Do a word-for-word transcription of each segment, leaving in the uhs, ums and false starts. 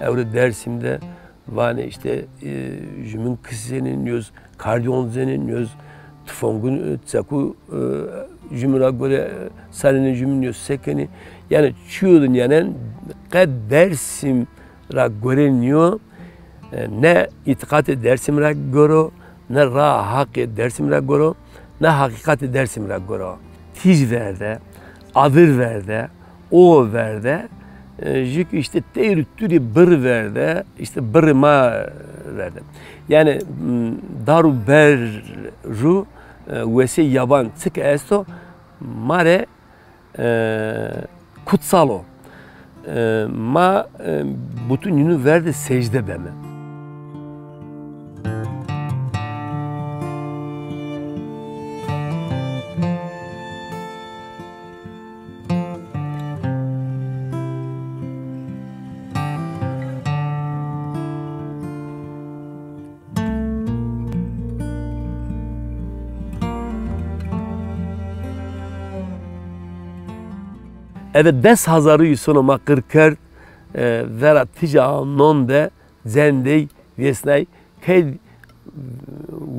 Ewro Dersim de vanê işte, e, jümün kısenê, niyöz kardiyon zenê, niyöz tüfongun, e, çeku, e, jümün ra gore, e, sanenê jümün, niyöz sekenê. Yani çiyo de nîyanen qe Dersim ra gore niyo, e, ne îtîqatê Dersim ra goro, ne raa Haqê Dersim ra goro, ne haqiqatê Dersim ra goro. Tîj verde, adir verde, o verde, e, jük işte teyr û tûrê birr verde, işte birrê ma verde. Yani, m, dar û berr ru, e, wesê yaban çik esto, ma rê e, kutsal o. E, ma, e, butun yinu ver de secde beme. Eve des hazarî îsono ma qir kerd, e, vera tîja non de cendey vêsnay, key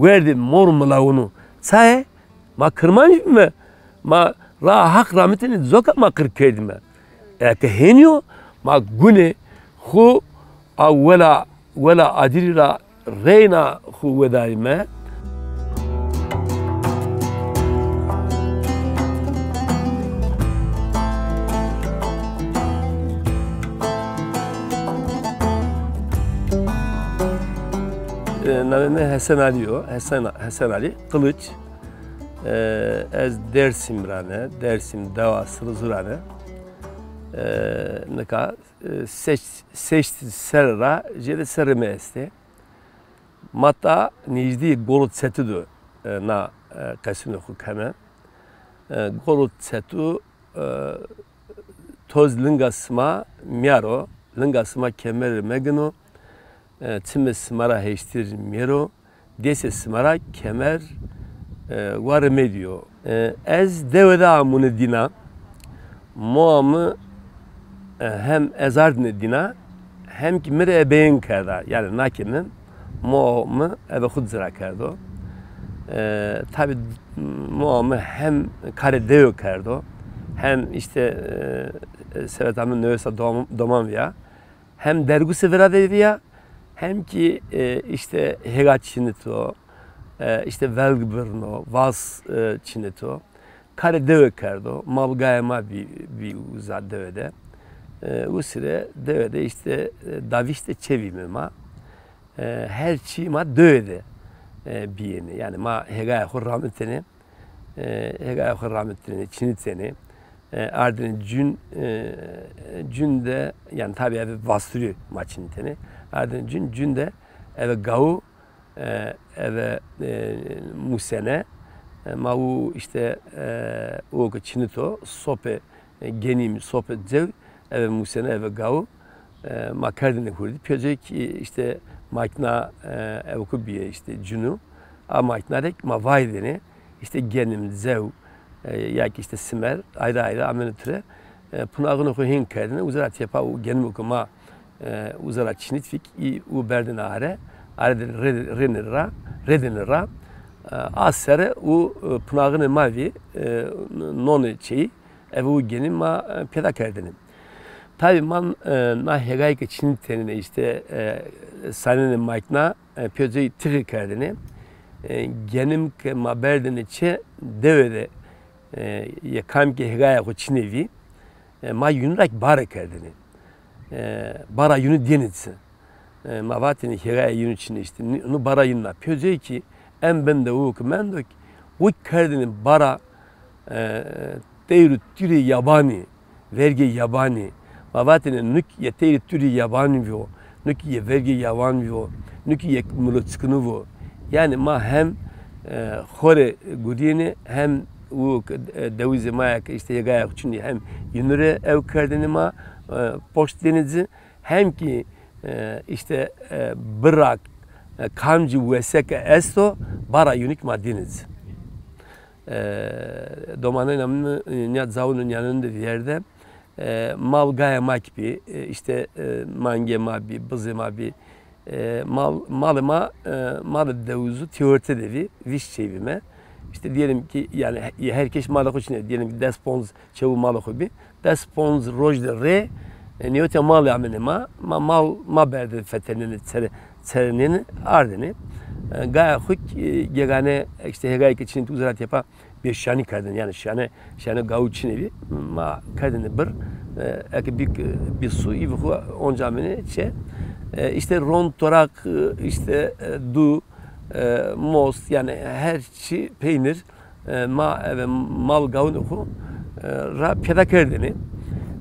werdê mor milawunu. Saye? Ma kirmanc bîme. Ma raa Haq ramitêne coka ma qir kerdîme. Eke hênî yo, ma gunê xwu a wela, wela adirî ra reyna xwu wedarîme. E, namê mi Hesen Alî yo. Hesen, Hesen Alî Kılıç. E, ez Dersim ra ne, Dersim dewa Sirîzû ra ne. E, nika, e, seç, seçt serre ra jêde serrê mi estê. Ma ta nêjdîyê Golo Çetû de, e, na, e, qesûnê xwu keme. E, Golo Çetû, e, toz linga sima mîyaro, linga sima kemer megino, e, çimê sima ra heştir mîyero, dêsê sima ra kemer, e, wa rimedîyo. E, ez dewe de amune dîna. Moa mi, e, hem ez ardine dîna, hem kî mi rê ebeyin kerda. Yanî nakê mi, moa mi ebe xwu ci ra kerdo. E, tabî moa mi hem karê dewe kerdo, hem işte, e, seveta mi newesa dom-, doman vîya. Hem dergusê vira de vîya, hem kî, e, işte hêga çinito, e, işte velg birno, vas, e, çinito. Karê dewe kerdo, malgayê ma bî, bî uza dewe de. E, usire dewe de işte, e, davîşte çevîme ma. E, her çî ma dewe de, e, bîyêne. Yanî ma hêgaya xwu ramitêne. E, hêgaya xwu ramitêne, çinitêne. E, ardêne cun, e, cun de, yanî tabî eve vasturî ma çinitêne. Ardêne cun, cun de eve gawu, e, eve, e, musene. E, ma u işte, e, u ke çinito, sopê, e, genîm, sopê cew, eve musene, eve gawu, e, ma kerdêne hurdî. Pêcek, e, işte makîna, e, ewku bîye işte cunu. A makîna rê ma vaydêne. İşte genim, zew, e, ya ki işte simer, ayrı ayrı amêne tire. E, punağını xo hên kerdêne, uza ra têpa u genimo ke ma, e, uza ra çinit fik, î u berdêne are, are de re-, rêne ra, rêdêne ra. E, a sere u, e, punağını ma vî, e, nonê çeyî, eve u genim ma, e, pêda kerdêne. Tabî man, e, na hêgayê ke çinitêne işte, e, sanêne makîna, e, pêcey tixî kerdêne. E, genim ke ma berdêne çê dewe de, e, yê kam ke hêgaya xo çinê vî, e, ma yunu ra kî bare kerdêne. E, bara yunu dêne ci. E, ma vatêne hêgaya yunu çinê işte. Ni-, nu bara yunu na. Pêcey kî en bin de u ke mendo kî, u kî kerdêne bara, e, teyr û tûrê yabanî, vergê yabanî. Ma vatêne, nuk yê teyr û tûrê yabanî vîyo, nuk yê vergê yabanî vîyo, nuk yê milo çikinu vo. Yanî ma hem, e, xo rê gurîyêne, hem u, e, dewizê ma ya ke işte hêgaya xo çinî hem yunu rê ew kerdêne ma, e, poşt dêne ci, hem kî, e, işte, e, birak, e, kamcî wese ke esto, bara yunu kî ma dêne ci. E, domanêna mi, e, nîya cawûnê nîyanûn de vîyerde, E, mal gaya ma kî bî, e, îşte, e, mangê ma bî, bizê ma bî. E, mal, malê ma, e, malê dewizû tîyorte de vî, vîst çêy vîme. Îşte diyelim ki, yanî he-, her kes malê xo çinê, diyelim ki des ponz çewû malê xo bî. Des ponz roj de rê, e, nîyotîya malê amêne ma, ma mal ma berde fetelnêne, çere-, çerenêne, ardêne. E, gaya xo kî, e, gegane, îşte hêgayê ke çinê tu uza ra têpa bê şanî kerdêne, yanî şane, şane gawû çinê bî, ma kerdêne bir, e, eke bî, bî sû, î bi xo onca amêne çê. E, îşte ron, toraq, e, îşte, e, dû, e, most, yanî her çî peynir, e, ma eve mal gawunê xo, e, ra pêda kerdêne.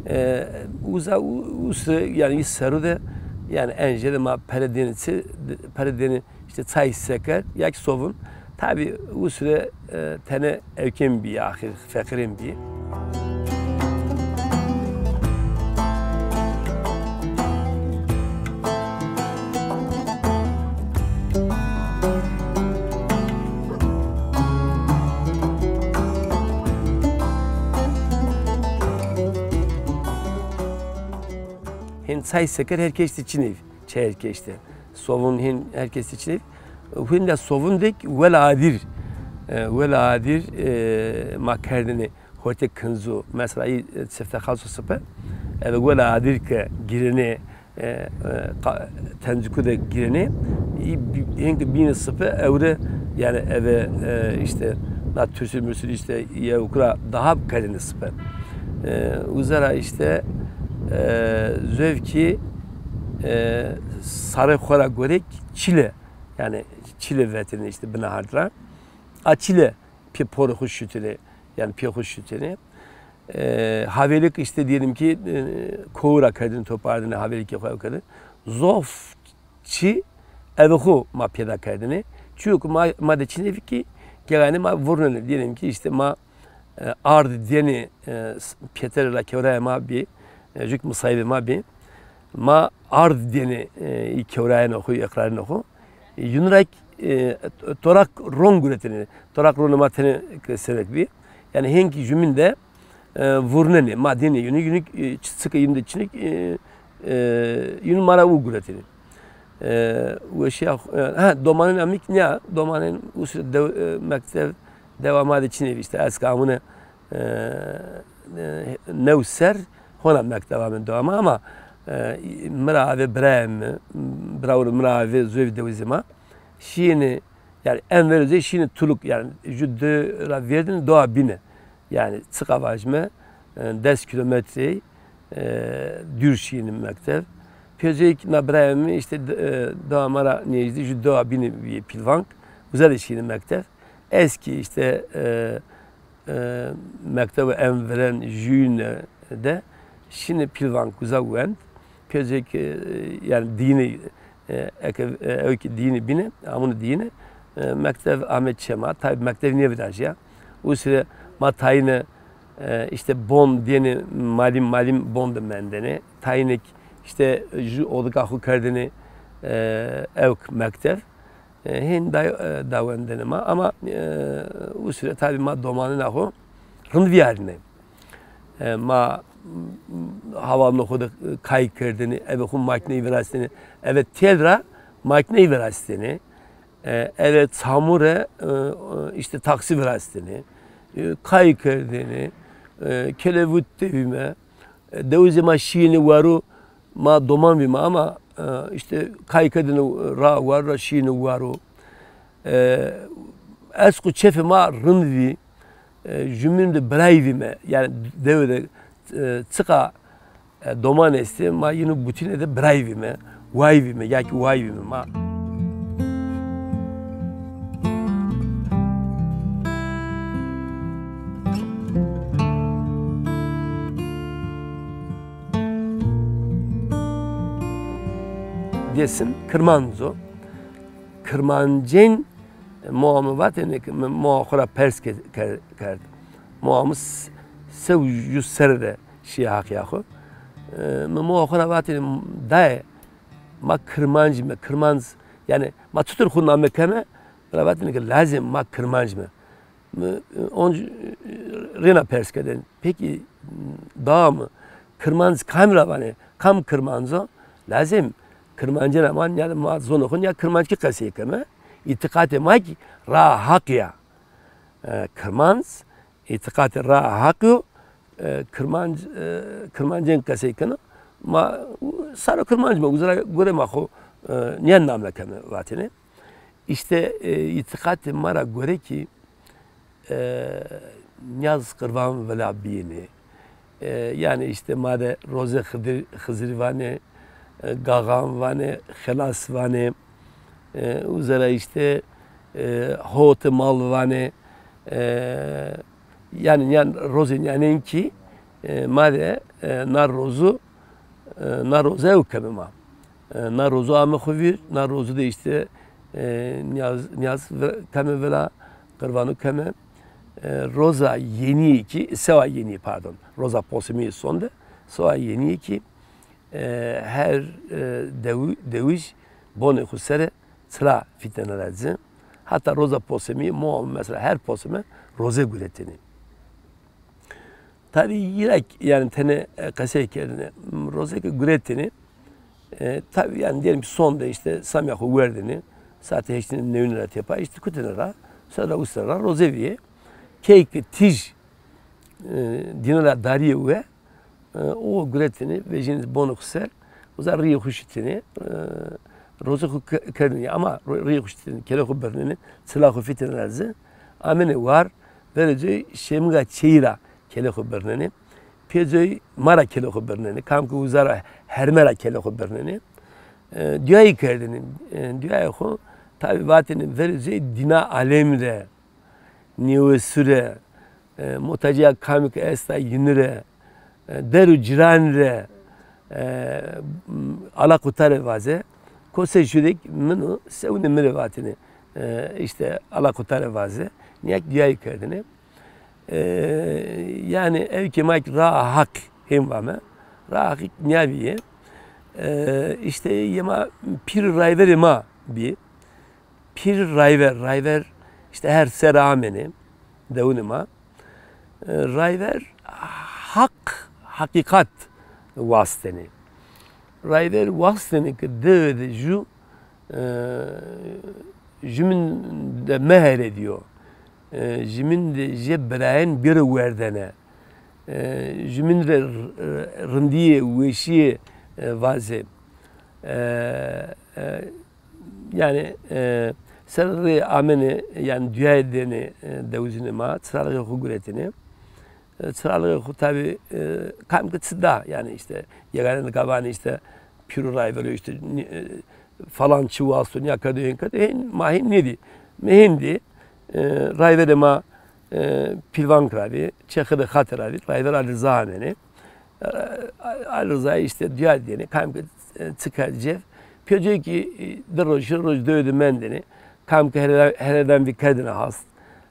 E, uza u-, usre, yanî î serû de, yanî en jêde ma pere dêne çi, pere dêne îşte çay seker, ya kî sovun. Tabî usre, e, tene ewkên bî, axir feqîrên bî. Hên çay seker her kes de çinê, çay her kes de. Sovun hên her kes de çinê. Hên de sovun de kî wela adîr. E, wela adîr, e, ma kerdêne hortê kinzû. Mesela î, e, çifte xaso sipe. Eve wela adîr ke girêne, e, e, qa-, tencikû de girêne, î bî-, hên ke bîne sipe, ewre, yanî eve, e, îşte na tursî mursî îşte yewk ra daha kerdêne sipe. E, uza ra îşte, e, zewkî, e, sarê xo ra gorek çîle, yanî çîle vetêne îşte bina hard ra. A çîle pê porê xo şutêne, yanî pê xo şutêne. E, havêlik îşte diyelim ki, e, kowu ra kerdêne, topardêne, havêlikê xo ew kerdêne. Zof çî eve xo ma pêda kerdêne. Çîyo ki ma, ma de çinê vî kî, geganê ma vurnenê. Diyelim ki îşte ma, e, ard dêne, e, s-, pêterê ra kewrayê ma bî, e, jûk misayibê ma bî. Ma ard dêne, e, î kewrayene xo, î iqrarêne xo. Yûn ra, e, toraq ron guretêne. Toraq ronê ma tenê ke senek bî. Yanî hên kî jumîn de, e, vurnenê. Ma dêne yûnî, yûnî, e, çi-, çike yûn de çinîk, e, e, yûnî ma ra u guretêne. E, weşîya xo-, e, ha, domanên amîk nîya, domanên usre dew-, e, mektev dewa ma de çinê bî îşte, ez ke amune, e, e, new ser hona mekteva mi dewa ma ama, e, mi ra avê birayê mi, bira û mi ra avê zovî dewizê ma. Şîyêne, yanî en verê zey şîyêne Tuluk, yanî ju dew ra vêrdêne dewa bîne. Yanî çiqa vajîme, e, des kîlometrey, e, dûr şîyêne mektev. Pêzeyêk na birayê mi îşte, e, dewa ma ra nêjdî ju dewa bîne bîye Pîlvank. Uza de şîyêne mektev. Ez kî îşte, e, e, mektebo en viren jûyîne de şîne Pîlvank uza wend. Pêzêk, e, yanî dîyine, e, eke, e, ew kî dîyine bîne, amune dîyine, e, mektev ame çê ma. Tabî mektev nêviraşîya. Usre ma tayîne, e, îşte bon dêne malîm, malîm bon de mendêne. Tayîne kî îşte ju odika xo kerdêne, e, ewk mektev. E, hên day-, e, dawendene ma. Ama, e, usre tabî ma domanena xo rind vîyarîne. E, ma, m, havalno xo de, e, kay kerdene, eve xo makîneyî virastene, eve têl ra makîneyî virastene, e, eve çamure, e, e, îşte taksî virastene, e, kay kerdene, e, kelevût de vîme, e, dewizê ma şîyêne waro, ma doman vîme ama, e, îşte kay kerdêne ra, waro ra şîyêne waro. E, esq û çefê ma rind vî, e, jumîn de birayî vîme. Yanî dewe de, e, çiqa, e, doman estê, ma yînû butîne de birayî vîme, wayî vîme, ya kî wayî vîme ma. Dêsim Kirmanc o. Kirmancên moa mi vatêne ke mi moa xo ra pers ke-, ke-, kerd. Moa mi s-, se û ju serre de şîye haqîya xo. E, mi moa xo ra vatêne, dayê, ma kirmanc îme, kirmanc, yanî ma çitur xo name keme? Mi ra vatêne ke lazê ma kirmanc îme. Mi, e, onc, e, rêna pers kerdêne. Pekî, dayê mi, Kirmanc kamî ra vanê? Kam kirmanc o? Lazim kirmancêna ma, nîya ma zonê xo nîya kirmanckî qesey keme. Îtîqatê ma kî raa Haqî ya. E, kirmanc, îtîqatê raa Haqî yo. E, kirmanc, e, kirmancên qesey keno. Ma saro kirmanc ma, uza ra gorê ma xo, e, nîya name keme vatêne. Îşte, e, îtîqatê ma ra gore kî, e, nîyaz qirvan vila bîyêne. E, yanî îşte ma de rozê Xidir-, Xizirî vanê, e, gaxan vanê, xelas vanê, e, uza ra îşte, e, hotê mal vanê, e, yanî, yanî rozê nîyanên kî, e, ma de, e, na rozu, e, na roze ew keme ma. E, na rozu ame xo vîr, na rozu de îşte, e, nîyaz, nîyaz ve-, keme vila, qirvanu keme. E, roza yenîye kî, sewa yenîye, pardon, roza posimîye son de, sewa yenîye kî, e, her, e, dewi-, dewij bonê xo sere çira fîtene ra ci. Heta roza posimîye mo, mesela her posime roze guretêne. Tabî yî ra kî, yanî tenê, e, qesey kerdêne. Rozê ke guretêne, e, tabî yanî diyelim ki son de îşte samîya xo werdêne. Saetê heştêne newîne ra tepa îşte kutêne ra. Sonra ustêne ra roze vîye. Key ke tîj, e, dîne ra darîye we, e, o guretêne, vejêne bonê xo ser, uza rîyê xo şitêne, e, rozê xo ke-, kerdêne. Ama ro-, rîyê xo şitêne, kelê xo birnêne, çila xo fîtêne ra ci, amêne war, verê coy şêmiga çêyî ra kelê xo birnêne. Pê coy ma ra kelê xo birnêne. Kam ke uza ra herme ra kelê xo birnêne. E, duyayî kerdêne. E, duyayê xo tabî vatêne verê coy dîna alem re, nêwesu re, e, motacîya kamî ke esta yînû re, e, der û cîran re, e, m-, ala kota rê vaze. Ko se jû de kî min o, sewunê mi rê vatêne, e, îşte ala kota rê vaze. Nîya kî duyayî kerdêne. E, yanî ewkê ma kî raa Haq hên vame. Raa Haq nîya bîye. E, îşte yê ma pîr û rayverê ma bî. Pîr rayver, rayver îşte her serre amêne dewunê ma. E, rayver haq, heqîqat wastêne. Rayver wastêne ke dewe de jû, e, jûmîn de meherê dîyo. E, jûmîn de jê birayên bêro werdene. E, jûmîn rê r-, rindîye, weşîye, e, vaze. E, e, Yanî, e, ser rê amêne, yanî duyayê dêne, e, dewizunê ma, çiralixê xo guretêne. E, çiralixê xo tabî, e, kam ke çi da, yanî îşte, yegane nika vanê îşte, pîr û rayver o îşte, nî-, e, falan çi wasto, nîya kerdo, hên kerdo, hên, ma hên nêdî. Mi hên dî, e, rayverê ma, e, Pîlvank ra vî, Çexidê Xatê ra vî, rayver Ali Rıza amêne. E, Ali Rıza îşte duya dêne, kam ke, e, çi kerd cêf. Pê coy kî, e, di roj, hîrê roj dewe de mendêne. Kam ke here-, herêdan vî kerdêne hast.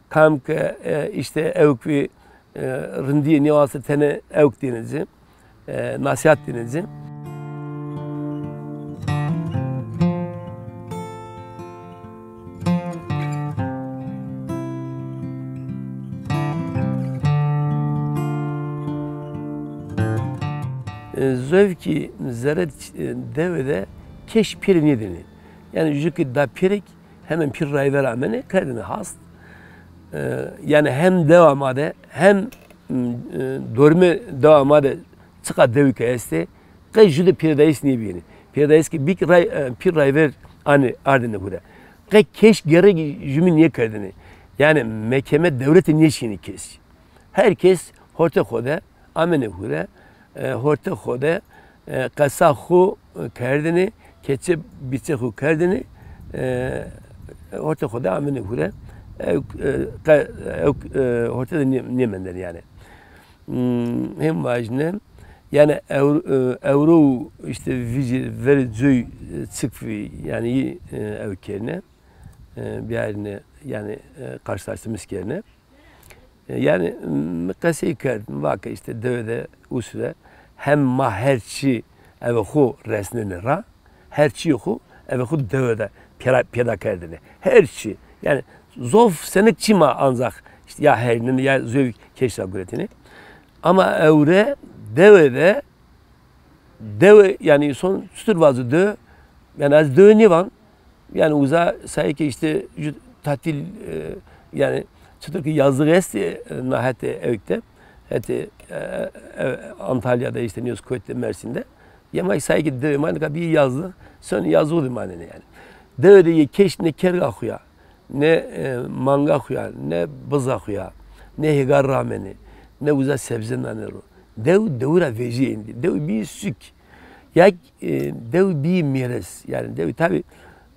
Kam ke, e, îşte ewk vî, e, rindîye nêwaste tenê ewk dêne ci. E, nasîhat dêne ci. E, zovkî zere, e, dewe de keş pîrî nêdêne. Yanî jû ke da pîrêk, hemen pîr rayver amêne, kerdêne hast. E, yanî hem dewa ma de, hem, m, e, dormê dewa ma de çiqa dewî ke estê, qe jû de pîredayîs nêbîyêne. Pîredayîs ke bî kî ray-, e, pîr rayver anê ardêne hure. Qe keş gerrê jûmî nêkerdêne. Yanî mekeme dewlete nêşîyêne kes. Her kes hortê xo de amêne hure, e, hortê xo de, e, qesa xo kerdêne, keçe bîçê xo kerdêne, e, hortê xo de amêne hure. Ewk, e, qe-, ewk, e, hortê de nê-, nêmendêne yanî. Hmm, hên vajîne, yanî ewr-, e, ewro û îşte vîjî verê coy, e, çik vî, yanî yî, e, ewk kerîne, e, biyarîne, yanî, e, karşılaştırmış kerîne. E, yanî, mi qesey kerd, mi va ke îşte dewe de usure hem ma her çî eve xo resnenê ra, her çîyê xo eve xo dewe de pêra-, pêda kerdêne. Her çî. Yanî zof senik çî ma ancax îşte ya hernenê ya zovî keş ra guretêne. Ama ewre dewe de Dewe, yanî însan çitur vazo dewe? Yanî ez dewe nêvan. Yanî uza sayê ke îşte ju tatil, e, yanî çitur ki yazlığı estê, e, na hetê ewk de, hetê, e, e, Antalya de, îşte nîyoz kotî de, Mersin de. Yê ma sayê ke dewe ma nika bî yazlığı, sonê yazlığı de manenê yanî. Dewe de yê keş ne kerga xo ya, ne, e, manga xo ya, ne biza xo ya, ne hêga ramenê, ne uza sebze nanê ro. Dew, dewi ra vejîyê êndî. Dew bî suk. Ya, e, dew bî mêres. Yanî dew tabî,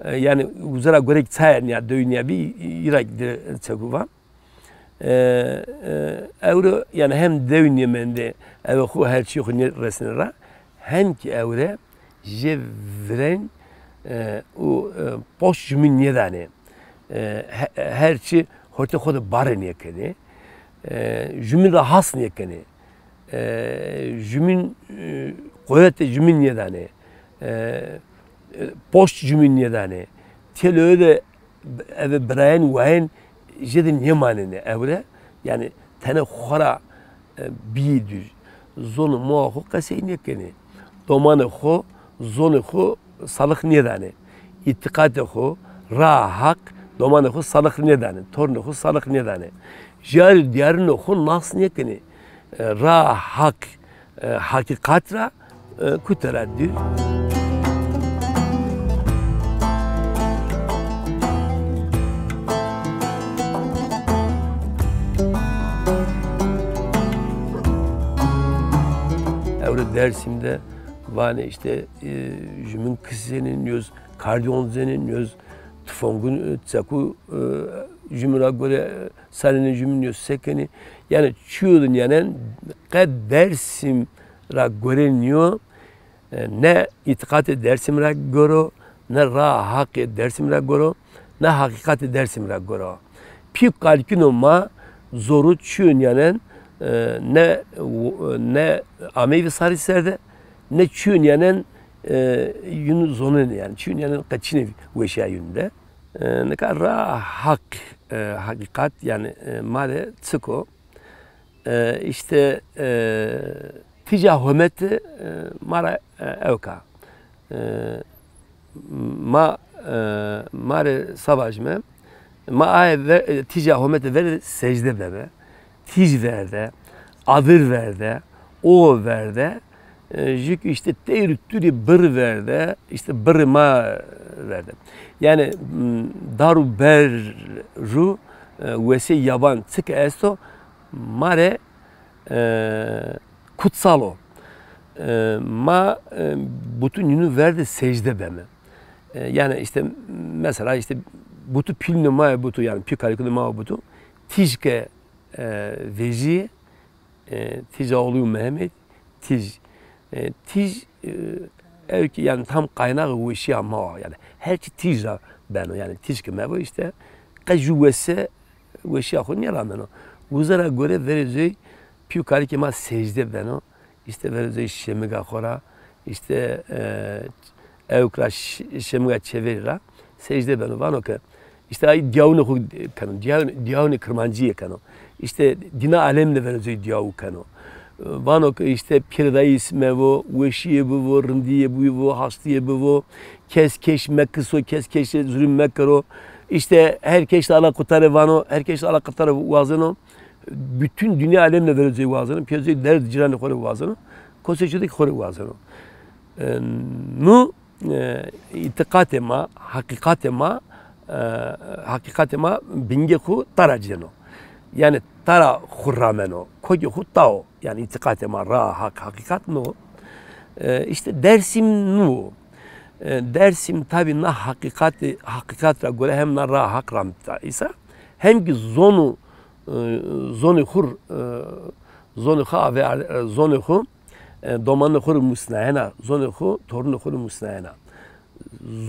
e, yanî uza ra gore ki çaya nîya, dew nîya bî, î ra dire çeku va. E, e, ewro yanî hem dew nêmendê, eve xo her çî xo nêresnê ra, hem ki ewre jê virên, e, û, e, poşt jumîn nêdanê. E, he-, her çî hortê xo de bare nêkenê. E, jumîn ra has nêkenê. E, jumîn, e, quwetê jumîn nêdanê. E, e, poşt jumîn nêdanê. Têlewe de eve birayên wayên jê de nêmanenê ewre. Yanî tenê xo ra, e, bîyî dûr. Zonê moa xo qesey nêkenê. Domanê xo, zonê xo salix nêdanê. Îtîqatê xo, raa Haq, domanê xo salix nêdanê, tornê xo salix nêdanê. Jarî dîyarînê xo nas nêkenê. E, raa Haq, e, heqîqat ra, e, kute ra dûr. Ewro Dersim de vanê îşte, e, jumîn kisenê, nîyoz kardîyon zenê, nîyoz tufongun, e, çeku, e, jumîn ra gore, e, sanenê jumîn nîyo se kenê. Yanî çîyo de nîyanen qe Dersim ra gore nîyo, e, ne îtîqatê Dersim ra gore o, ne raa Haqê Dersim ra gore o, ne heqîqatê Dersim ra gore o. Pî kalikîno ma zoru çîyo nîyanen, e, ne, ne amey visarî ser de, ne çîyo nîyanen, e, yûn zonenê yanî. Çîyo nîyanen qe çinê weşîya yûn de. E, nika raa Haq, e, heqîqat yanî, e, ma rê çik o? E, îşte, e, tîja hometi, e, ma ra, e, ewk a. E, ma, e, ma rê sa vajîme, ma aye ver-, e, tîja hometi ver de secde beme. Tîj ver de, avir ver de, o ver de, e, jû ki îşte teyr û turî birr ver de, îşte birrê ma ver de. Yanî, m, dar û ber ru, e, wesê yaban çik esto, ma rê, e, kutsal o. E, ma, e, butû nînû ver de secde beme. E, yanî îşte mesela îşte butû pîlûnê ma yê butû, yanî pî kalikûnê ma yê butû, tîj ke, e, vejîyê, e, tîja Oğlu Mehmet, tîj, e, tîj, e, ew ki yanî tam qaynaxê weşîya ma wa. Yanî her çî tîj ra beno. Yanî tîj ke mevo îşte qe jû wese weşîya xo nêrameno. Uza ra gore verê zoy pî û kalikê ma secde beno. Îşte verê zoy şemiga xo ra, îşte, e, ewk ra, ş-, şemiga çeverî ra secde beno. Vano ke îşte ay dîyawunê xo keno, dîyawunê, dîyawunê kirmancîye keno. Îşte dîna alemî de verê zoy dîyawu keno. Vano ke îşte pîrê dayîs mevo, weşîye bivo, rindîye bivo, hastîye bivo, kes keş mekiso, kes keşê zulm mekero. Îşte her keş de Allah kurtare vano, her keş de Allah kurtare wazeno. Bütün dünya alemî de verê zoy wazeno. Pîya zoy derd cîranê xo rê wazeno. Kosê ço de kî xo rê wazeno. E, nu, e, îtîqatê ma, heqîqatê ma, e, heqîqatê ma bingê xo tara cêno. Yanî tara xo rameno. Kokê xo tao. Yanî îtîqatê ma, raa Haq, heqîqat no. E, îşte Dersim no. E, Dersim tabî na heqîqatê, heqîqat ra gore hem na raa Haq ramita îsa, hem kî zon û, e, zonê xo, e, zonê xo ave, e, zonê xo, e, domanê xo rê musnayena, zonê xo, torunê xo rê musnayena.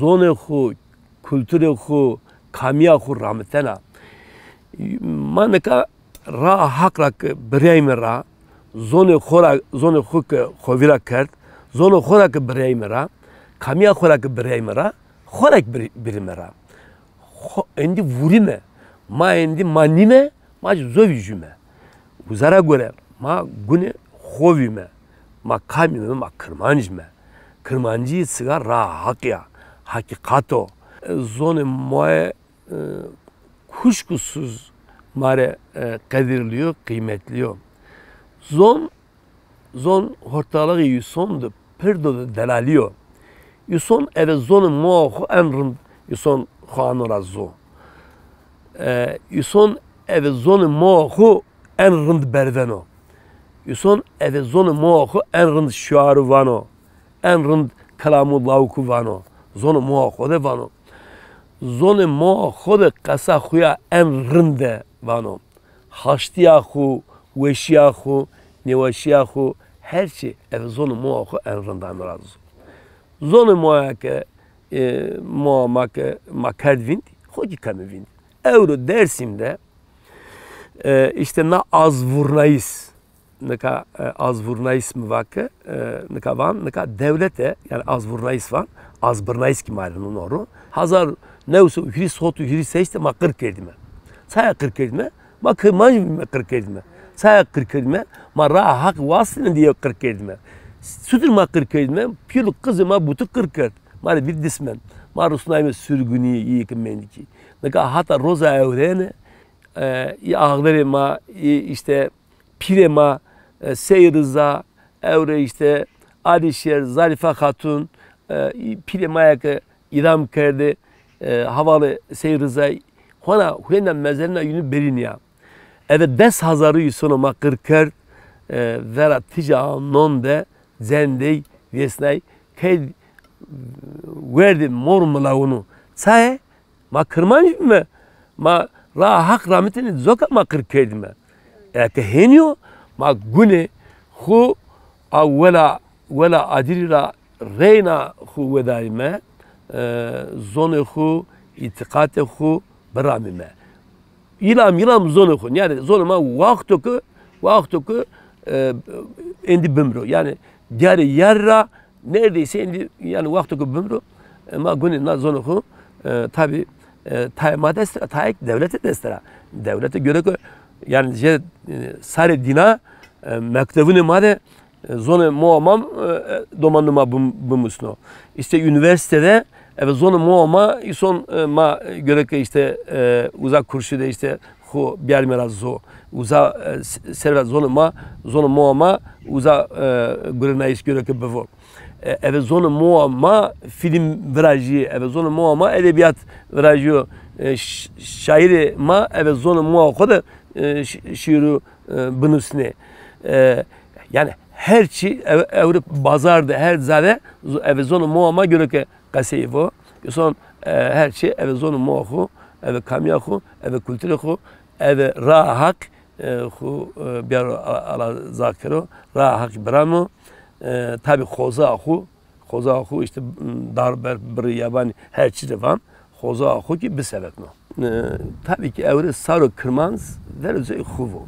Zonê xo, kulturê xo, kamîya xo ramitena. Ma nika raa Haq ra ke birîyayme ra, zonê xo ra, zonê xo ke xo vîra kerd, zonê xo ra ke birîyayme ra, kamîya xo ra ke birîyayme ra, xo ra ke bir-, birîme ra. Xo-, êndî vurîme. Ma êndî ma nîme, ma ci zovî jûme. Uza ra gore ma gunê xo vîme. Ma kamî me? Ma kirmanc me. Kirmancî çiga ra haqî ya, hakîqat o. Zonê ma e, e, kuşkusuz ma rê, e, qedirlî yo, qîmetlî yo. Zon, zon hortalığı yuson de pirdo de delalî yo. Yuson eve zonê ma xo en rind yuson xo ano ra zo. E, yuson eve zonê ma xo en rind berveno. Yuson eve zonê ma xo en rind şiaru vano. En rind kelamû lawikû vano. Zonê ma xo de vano. Zonê ma xo de qesa xo ya en rinde vano. Haştîya xo, weşîya xo, nêweşîya xo, her çî eve zonê ma xo en rind ano ra zo. Zonê ma ya ke, e, ma, ma ke, ma kerd vînd, xo kî keme vînd. Ewro Dêrsim de, e, îşte na azvurnayîs, nika, e, azvurnayîs mi va ke, e, nika van, nika dewlete, yanî azvurnayîs van, azbirnayîs kî ma rê no ro. Hezar new sey hîris hot û hîris heşt de ma qir kerdîme. Çaya qir kerdîme? Ma kirmanc bîme qir kerdîme. Çaya qir kerdîme? Ma raa Haq wastîne dîye qir kerdîme. Çutir ma qir kerdîme? Pîl û qizê ma bûti qir kerd. Ma rê bî dismen. Ma rusnayme surgunî, îyê ke mendî kî. Nika hata roza ewrene, e, î axverê ma, î îşte pîrê ma, e, Sey Riza, ewro îşte Alîşêr, Zarîfe Xatun, e, î pîrê ma ya ke îdam kerdê, e, hevalê Sey Rizay, hona huyêna mezarîna yînû berînîya. Eve des hezarû îsonê ma qir kerd, e, vera tîja non de cendey vêsnay, key werdê mor milawunû. Çaye? Ma kirmanc bîme, ma raa Haq ramitêne coka ma qir kerdîme. Eke hênî yo, ma gunê xo a wela, wela adirî ra reyna xo wedarîme, e, zonê xo, îtîqatê xo biramîme. Îlam, îlam zonê xo. Yanî zonê ma wexto ke, wexto ke, e, êndî bimro. Yanî diyarê yar ra neredeyse êndî, yanî wexto ke bimro, e, ma gunê na zonê xo, e, tabî, e, tayê ma dest ra, tayê kî dewlete dest ra. Dewlete gore ke, yanî jê, e, sarê dîna, e, mektevunê ma de, e, zonê ma ma, e, e, domanê ma bim-, bimusno. Îşte unîversîte de eve zonê ma ma îson, e, ma gore ke îşte, e, uza kursî de îşte xo biyarîme ra zo. Uza, e, s-, serva zonê ma, zonê ma ma uza, e, gurenayîş gore ke bivo. E, eve zonê ma ma fîlm virajîyê, eve zonê ma ma edebîyat virajîyo. E, ş-, şaîrê ma eve zonê ma xo de, e, ş-, şîîrû, e, binusnê. E, yanî her çî ev-, ewro bazar de, her ca de zo-, eve zonê ma ma gore ke qesey vo. Îson, e, her çî eve zonê ma xo, eve kamîya xo, eve kulturê xo, eve raa Haq, e, xo, e, biyaro a-, ala ca kero, raa Haq biramo, e, tabî xoza xo, xoza xo îşte, m, dar, berf, birrî, yabanî her çî de van, xoza xo kî bisevekno. E, tabî kî ewro saro kirmanc verê coy xo vo.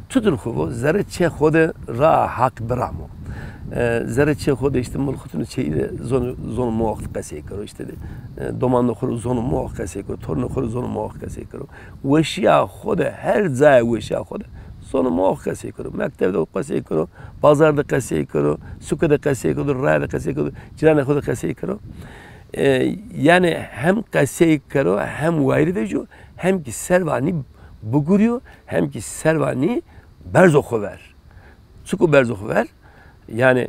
Çutir xo vo? Zerrê çê xo de raa Haq biramo. E, zerrê çê xo de îşte mulxutûnê çêyî de zon, zonê ma xo qesey kero. Îşte de, e, domanê xo rê zonê ma xo qesey kero. Tornê xo rê zonê ma xo qesey kero. Weşîya xo de her cayê weşîya xo de zonê ma xo qesey kero. Mektev de qesey kero, bazar de qesey kero, suke de qesey kero, raye de qesey kero, cîranê xo de qesey kero. E, yanî hem qesey kero, hem wayîrî vejîyo, hem kî serva nî bigurîyo, hem kî serva nî berzo xo ver. Çik o berzo xo ver? Yanî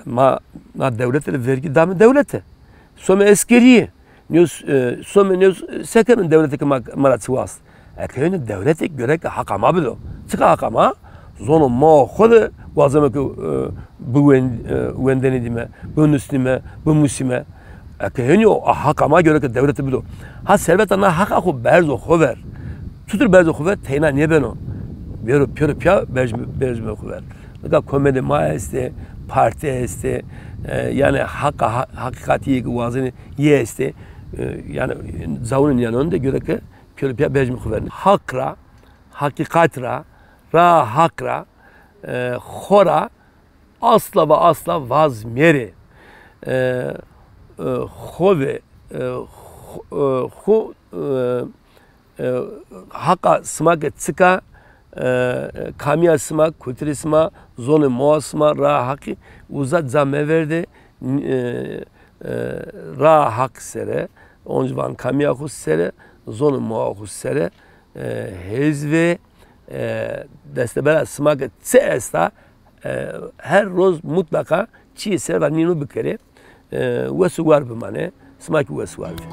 ma na dewlete rê vergî dame dewlete. Some eskerîye. Nêyo, e, some nêyo, e, sekeme dewlete ke ma, ma ra çi wast. Eke hênî dewlete gereke haqa ma bido. Çika haqa ma? Zonê ma xo de wazeme ke, e, biwen-, e, wendenîme, binusnîme, bimusîme. Eke hênî yo, a haqa ma gereke dewlete bido. Ha serveta na haqa xo berzo xo ver. Çutir berzo xo ver? Teyna nêbeno. Bêro pêro pîya berz-, berzîme xo ver. Nika komedê ma estê, partî estê, e, yanî haqa, ha-, hakîqatî yê ke wazenê yê estê. E, yanî cawunê nîyanonî de gereke pêro pîya berzîme xo ver. Haq ra, hakîqat ra, raa Haq ra, e, xo ra asla ve asla vaz mêrê. E, e, xo ve, e, xo, e, xo, e, e, haqa sima ke çik a, e, kamîya sima, kulturê sima, zonê moa sima, raa Haqî uza ca meverdê, e, e, raa Haq sere, onc van kamîya xo sere, zonê moa xo sere, e, hêz vê, e, destebera sima ke çi esta, e, her roz mutlaqa çîyê ser va nîno bikerê. E, wes û war bimanê, sima kî wes û war bê.